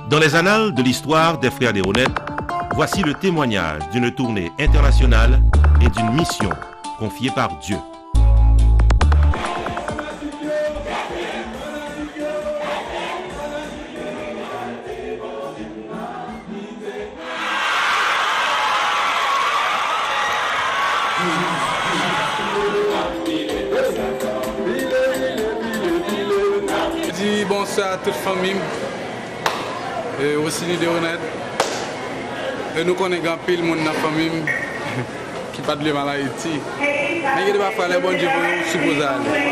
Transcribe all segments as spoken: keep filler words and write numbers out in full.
Dans les annales de l'histoire des frères Desronette, voici le témoignage d'une tournée internationale et d'une mission confiée par Dieu. Di bonswa a tout fanmi m. E, Rosiny Desronette. E nou konnen gen anpil moun nan fanmi m ki pa t vle m al Ayiti. Men gen de pafwa lè Bondye voye w, ou sipoze ale.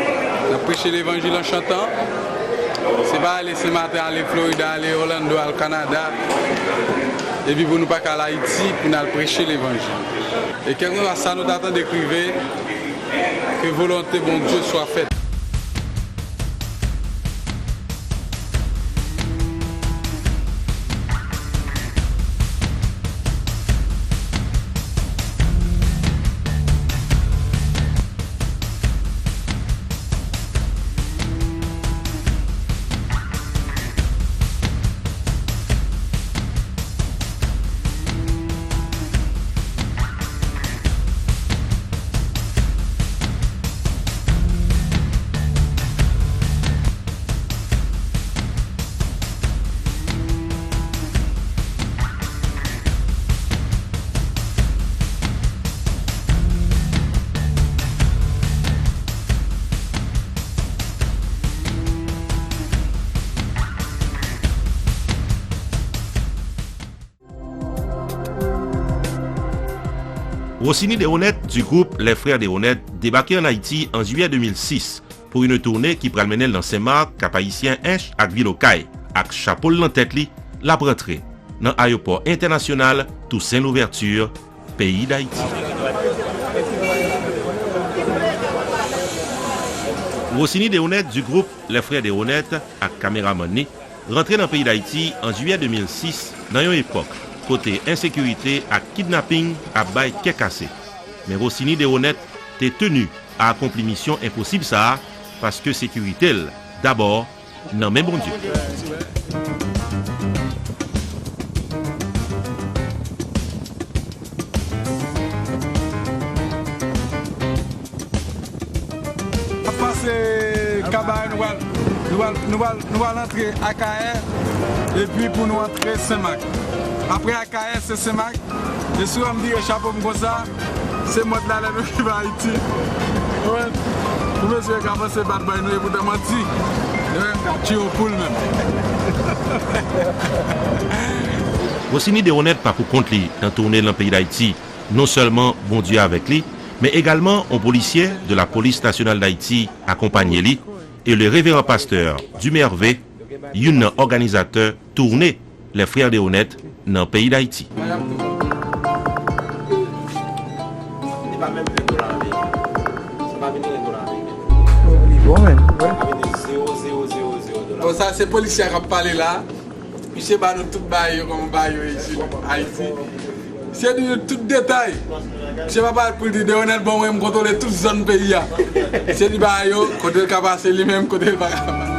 N ap preche levanjil an chantan. Se pa ale Senmaten, ale Florida, ale Orlando, al Kanada. Epi pou nou pa ka al Ayiti pou n al preche levanjil. E kèlkeswa sa nou ta tande k rive, que volonté Bondye swa fèt. Rosiny Desronette du groupe Les Frères Desronette debake ann Ayiti an jiyè de mil sis pou yon toune ki pral mennen l nan Sen Mak, Kap Ayisyen, Ench ak vil Okay, ak chapo l nan tèt li, l ap rantre nan ayewopò entènasyonal Toussaint Louverture, peyi Dayiti. Rosiny Desronette du groupe Les Frères Desronette ak kameramann li rantre nan peyi Dayiti an jiyè de mil sis nan yon epòk kote ensekirite ak kidnaping ap bay kè kase. Men Rosiny Desronette te tenu a akonpli misyon enposib sa a paske sekirite l dabò nan men Bondye. Ap pase Kabarè, nou pral, nou pral, nou pral, nou pral antre Akayè, epi pou nou antre Senmak. Apre Akayè, se Senmak. E si w wè m vire chapo m konsa, se mòd la lè nou rive Ayiti. Ou konprann? Pou mesye yo ka panse bad boy nou ye, poutan manti. Yo menm k ap tiye yon poul menm. Rosiny Desronette pa pou kont li nan toune l nan peyi Dayiti. Non sèlman Bondye avèk li, men egalman yon polisye de la Police Nationale d'Haïti akonpanye li, e le reveran pastè Dumervé, youn nan òganizatè toune Les Frères Desronette nan peyi Dayiti. Bon, sa se polisye a k ap pale la. Misye ba nou tout bagay yo kòman bagay yo isit Ayiti. Misye di nou tout detay. Misye pa parèt pou l di Desronette bon mwen m kontwole tout zòn peyi a. Misye di bagay yo kote l ka pase li menm, kote l pa ka pase.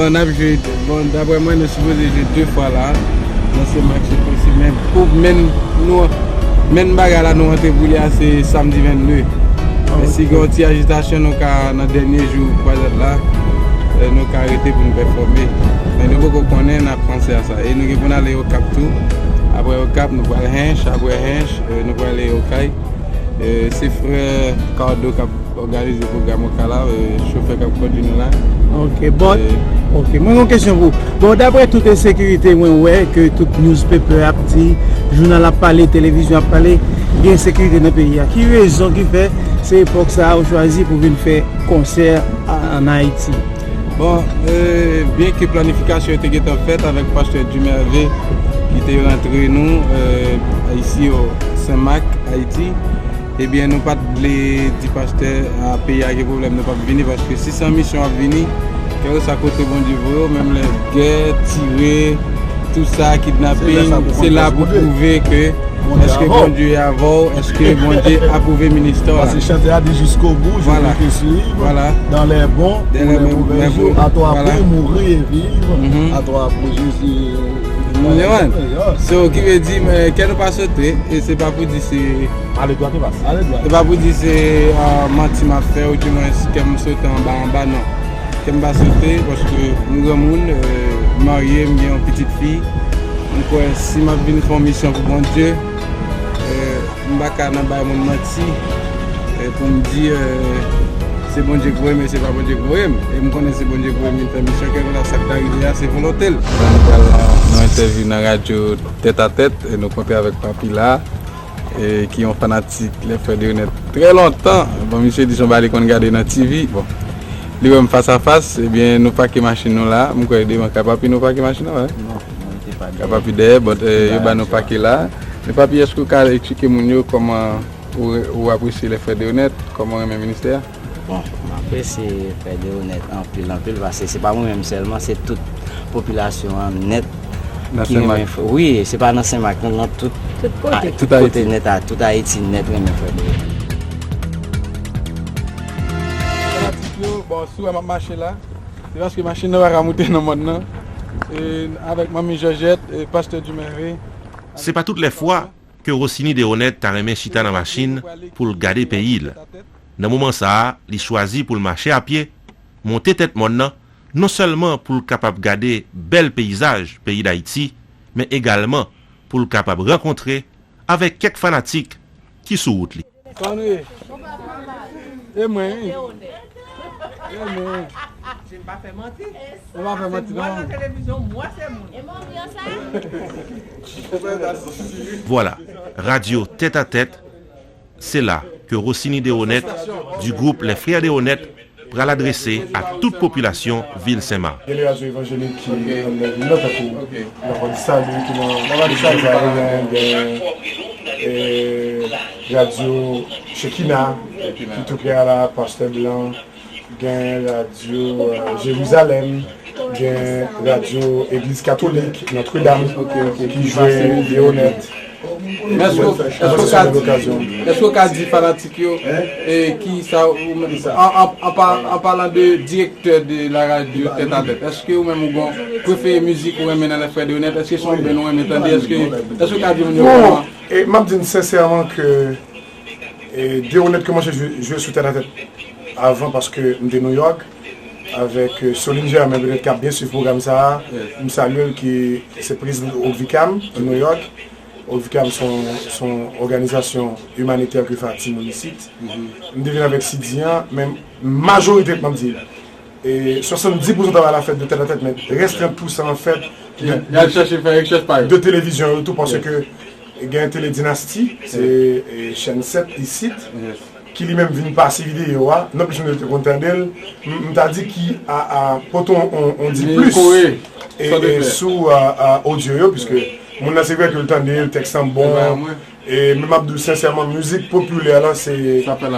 Bon, n ap jwe, bon, daprè mwen, nou sipoze jwe de fwa la. Nan se match se posib, men pou, men nou, men bagay la nou rantre pou li a, se samdi vennde. Men si gen yon ti ajitasyon, nou ka, nan dènye jou kwazad la, eh, nou ka rete pou nou pèfòme. Men nou poko konnen, n ap panse a sa. E nou gen pou n ale Okap tou. Apre Okap, nou pral Hench. Apre Hench, eh, nou prale Okay. Eh, se frè Cardo k ap òganize pwogram Okay la, eh, chofè k ap kondui nou la. Ok, but, eh, ok, mwen gen yon kesyon pou ou. Bon, daprè tout ensekirite mwen wè, ke tout newspaper ap di, jounal ap pale, televizyon ap pale, gen ensekirite nan peyi a. Ki rezon ki fè se epòk sa a ou chwazi pou vin fè konsè a, ann Ayiti? Bon, eh, byenke planifikasyon yo te gentan fèt avèk pastè Dumervé, Ki te rantre nou, eh, isi o Senmak, Ayiti, ebyen, nou pa t vle di pastè a peyi a gen pwoblèm, nou p ap vini, paske si se an misyon w ap vini, kèlkeswa kote Bondye voye w, menm lè gè, tire, tout sa, kidnaping, se la pou pwouve ke èske Bondye avè w, èske Bondye apwouve ministè w la. Paske chante a di, jusqu'au bout, je veux te suivre, dans les bons ou les mauvais jours, à toi pour mourir et vivre, à toi pour Jésus. So, ki vle di, eh, kè nou pa sote, e se pa pou di se, se pa pou di se, ah, manti m ap fè, oudimwens kè m sote anba anba, non. Kè m pa sote, paske m granmoun, eh, m marye, m gen yon pitit fi. M kwè si m ap vin fè yon misyon pou Bondye, eh, m pa ka nan bay moun manti, eh, pou m di, eh, se Bondye k voye m, e se pa Bondye k voye m. E m konnen se Bondye k voye m vin fè misyon, kèlkeswa sa k ta rive a, se volonte l. Nou pral nan yon entèvyou nan radyo Tèt a Tèt, e nou kontre avèk Papi la, e ki yon fanatik Les Frères Deronette trè lontan. Bon, misye di se yon bagay li konn gade nan T V. Bon, li wè m fas a fas, ebyen, nou pake machin nou la. M kwè devan kay Papi nou pake machin nou, wè. Kay Papi dèyè, bon, eh, yo ba nou pake la. Men Papi, èske w ka eksplike moun yo kòman ou, ou apresye Les Frères Deronette, kòman w renmen ministè a? Bon, m apresye Frè Deronette anpil, anpil, paske se pa mwen menm sèlman, se tout popilasyon an nèt ki renmen Frè, wi, se pa nan Senmak, nan, nan tout, tout kote nèt, tout Ayiti nèt renmen Frè Deronette. Fanatik yo, bon, si w wè m ap mache la, se paske machin nan pa ka moute nan mòn nan. E avèk Manmi Jòjèt e Pastè Duméré. Se pa tout lè fwa ke Rosiny Deronette ta renmen chita nan machin pou l gade peyi l. Nan moman sa a, li chwazi pou l mache a pye, monte tèt mòn nan, non sèlman pou l kapab gade bèl peyizaj peyi Dayiti, men egalman pou l kapab rankontre avèk kèk fanatik ki sou wout li. Kòman nou ye? E mwen, wi. E mwen. Je ne pa fè manti. Ou pa fè manti, non. Mwen nan televizyon, mwen se moun. E manmi an sa? Vwala, radyo Tèt a Tèt, se la ke Rosiny Deronette, du groupe Les Frères Deronette, pral adrese a tout popilasyon vil Senmak. Gen de radyo evanjelik ki anndan vil la, tankou Lavwadisali ki nan Lavwadisali, gen, eh, radyo Chekina ki tou prè a la, Pastè Blan, gen radyo, eh, Jerizalèm, gen radyo Egliz Katolik Nòtredam ki jwe Deronette. Men èske, èske w ka di, èske w ka di fanatik yo, eh, ki sa ou menm, an, an, an pa-, an palan de direktè de la radyo Tèt a Tèt, èske ou menm ou gon prefere mizik ou renmen nan Les Frères Deronette, èske se yon band ou renmen tande, èske, èske w ka di moun yo kòman? E m ap di n sensèman ke, e, Deronette kòmanse jwe, jwe sou Tèt a Tèt avan paske m te New York avèk, e, Soline Germain, petèt k ap byen swiv pwogram sa a. M salye l, ki se prezidan Oxfam ki New York. Oxfam se yon, se yon òganizasyon imanitè ki fè ak timoun isit. M te vin avèk C D an, men majorite, m ap di, e, swasanndis pousan travay la fèt de Tèt a Tèt, men rès trant pousan an fèt de, y al chèche fè rechèch pa yo, de televizyon yo tou, paske gen Tele Dinasti, se, e, chèn sèt isit, ki li menm vin pase videyo a, nonplis moun yo te konn tande l, m, m ta di ki a, a, pote yon, yon, yon di plis, e, e, sou, a, a, odyo yo, piske moun nan se vre ke l tande, tèks lan bon, e, men m ap di w sensèman, mizik popilè la, se, sa fè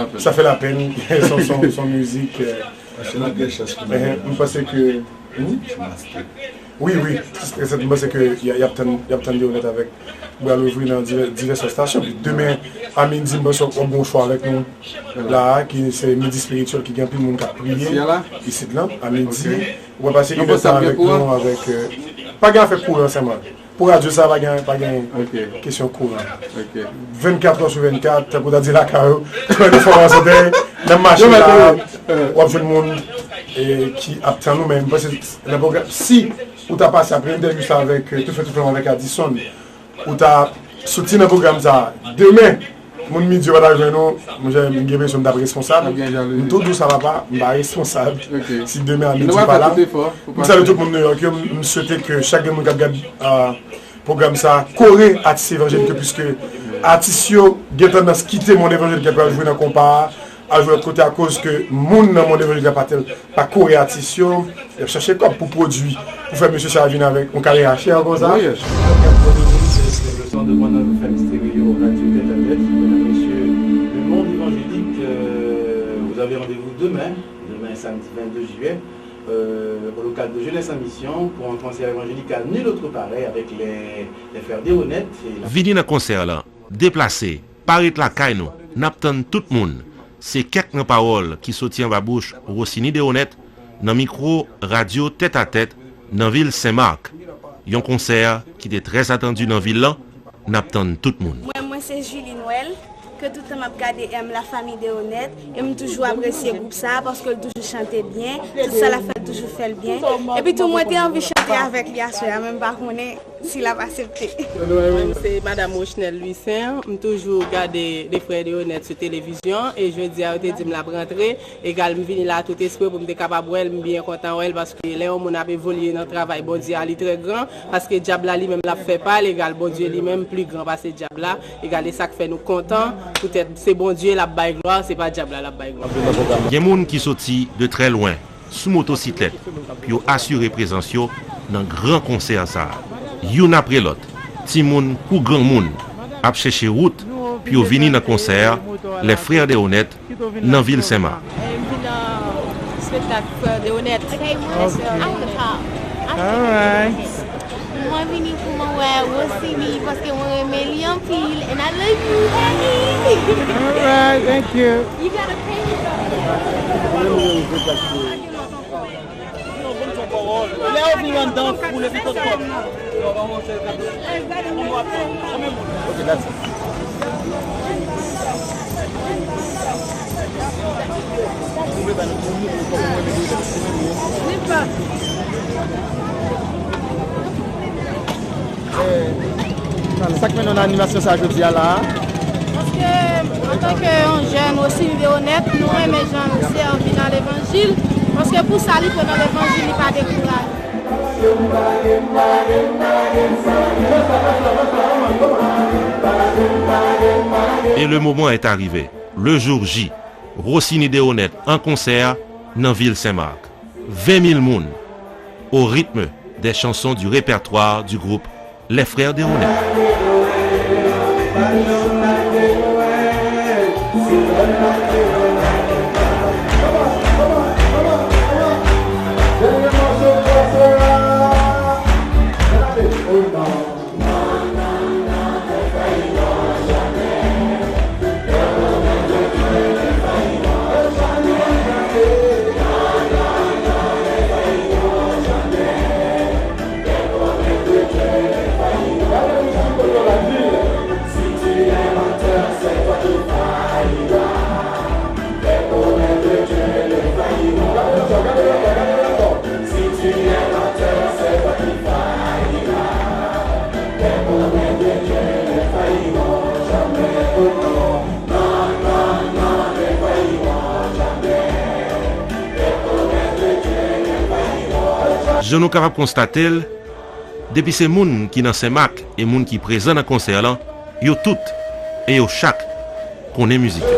lapenn, se yon, se yon, se yon mizik, e, m panse ke, wi, wi, m panse ke y a, y ap tann, y ap tann Deronette avèk Bra louvri nan divè-, divès estasyon. Pi demen, a midi, m panse w ap gen yon chwa avèk nou la a, ki se Midi Espirityèl, ki gen anpil moun k ap priye isit lan. A midi, ou pral pase inèdtan avèk nou, avèk, e, pa gen afè kouran sèlman. Pou radyo sa, pa gen, pa gen kesyon kouran. Vennkat è sou vennkat, tankou w ta di lakay ou, trannde fwa pa sante, nan machin la, w ap jwenn moun, e, ki ap tann ou, men m panse nan pwogram, si ou ta pase apre entèvyou sa avèk, e, Tout Fè Tout Flanm avèk Addison, ou ta soti nan pwogram sa a. Demen, moun midi yo pa ta jwenn ou, monchè, m gen enpresyon m t ap responsab. M tou di w sa, papa, m pa responsab. Si demen a midi w pa la. M salye tout moun New York yo, m, m swete ke chak grenn moun k ap gade, a, pwogram sa a kore atis evanjelik yo, piske atis yo gen tandans kite mond evanjelik yo, pral jwe nan konpa a, Al jwe lòt kote akoz ke moun nan mond evanjelik la pa tèl, pa kore atis yo, y ap chache kòb pou pwodui, pou fè mesye sa a vin avèk yon kare a chè konsa. Oh, yes. Le son de Panam F M Stereo, Radio Tête à Tête. Mesdames, Messieurs, le monde évangélique, euh, vous avez rendez-vous demain, demain samedi vingt-deux juillet, euh, au local de Jeunesse en Mission pour un concert évangélique à nul autre pareil avec les, les frères Deronette et la Vini nan konsè la, deplase, pa ret lakay nou, n ap tann tout moun. Se kèk nan pawòl ki soti anba bouch Rosiny Deronette nan mikwo radyo Tèt a Tèt nan vil Sen Mak. Yon konsè ki te trè atandi nan vil lan, n ap tann tout moun. Mwen, mwen se Julie Noël, ke tout tan m ap gade M La Famille Deronette, e m toujou apresye gwoup sa a paske l toujou chante byen, tout sa l ap fè l toujou fè l byen. Epi tou, mwen te anvi chante avèk li aswè a, men m pa konnen si l ap aksepte. Mwen, se Madam Rochnel Louissaint. M toujou gade Les Frères Deronette sou televizyon, e jodi a, yo te di m l ap rantre. Egal, m vini la tout espre pou m te kapab wè l. M byen kontan wè l, paske lè yon moun ap evolye nan travay Bondye a, li trè gran, paske dyab la li menm l ap fè pa l, egal, Bondye li menm pli gran pase dyab la, egal, e sa k fè nou kontan, poutèt se Bondye l ap bay glwa, se pa dyab la l ap bay glwa. Gen moun ki soti de trè lwen sou motosiklèt pou yo asire prezans yo nan gran konsè sa a. Youn apre lòt, timoun kou granmoun ap chèche wout pou yo vini nan konsè Les Frères Deronette nan vil Sen Mak. M vin nan spektak Frères Deronette. Alright. Mwen vini pou mwen wè Rosiny paske mwen renmen li anpil. And I love you, Daddy. Alright, thank you. You gotta pay me though. Lè yo vin anndan, foule tout kòb. Ok, that's it. Sa k mennen w nan animasyon sa a jodi a la a? Paske, antanke yon jèn osi, li te onèt, nou renmen jan l sèvi nan levanjil. Paske pou sa li pran nan levanjil, li pa dekouraje. Et le moment est arrivé. Le jour J, Rosiny Deronette an konsè nan vil Sen Mak. Ven mil moun, au rythme des chansons du répertoire du groupe Les Frères Deronette. Jan nou kapab konstate l, depi se moun ki nan Sen Mak e moun ki prezan nan konsè lan, yo tout e yo chak konnen mizik yo.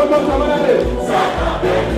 Sa kanpe.